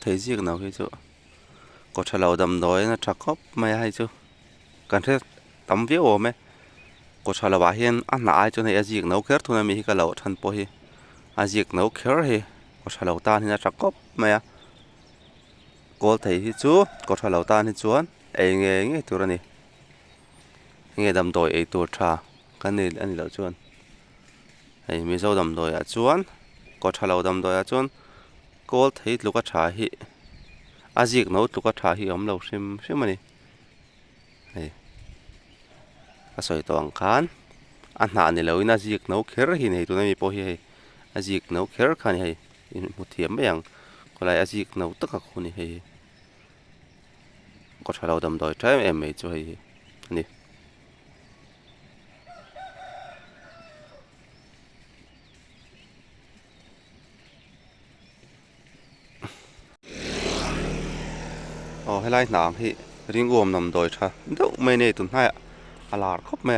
Thei zik no hi chu kaw tha lo damdawi in a tha khawp mai a hei chu kan hre tam viau awm e kaw tha lo ah hian a hnah ai chuan hei a zik no kher thun ami hi ka lo than pawh hi a zik no kher hi kaw tha lo tan hian a tha khawp mai a kawl thei hi chu kaw tha lo tan hi chuan ei ngei ngei tur a ni enge damdawi ei tur tha kan nei a ni loh chuan hei mizo damdawi ah chuan kaw tha lo damdawi ah chuan. Kawl thei tluk a tha hi a zik no tluk a tha hi a awm lo hrim hrim a ni hei a sawi tawh ang khan a hnah ni loin a zik no kher hi nei tuna mi pawh hi hei a zik no kher kha a ni hei inhmu thiam mai ang khawlai a zik no tak a khu a ni hei hi kawtha lo damdawi tha em em mai chu hei hi a ni. Aw helai hnang hi ring uam damdawi tha deuh mai a ni tun hnaiah a lar khawp mai a.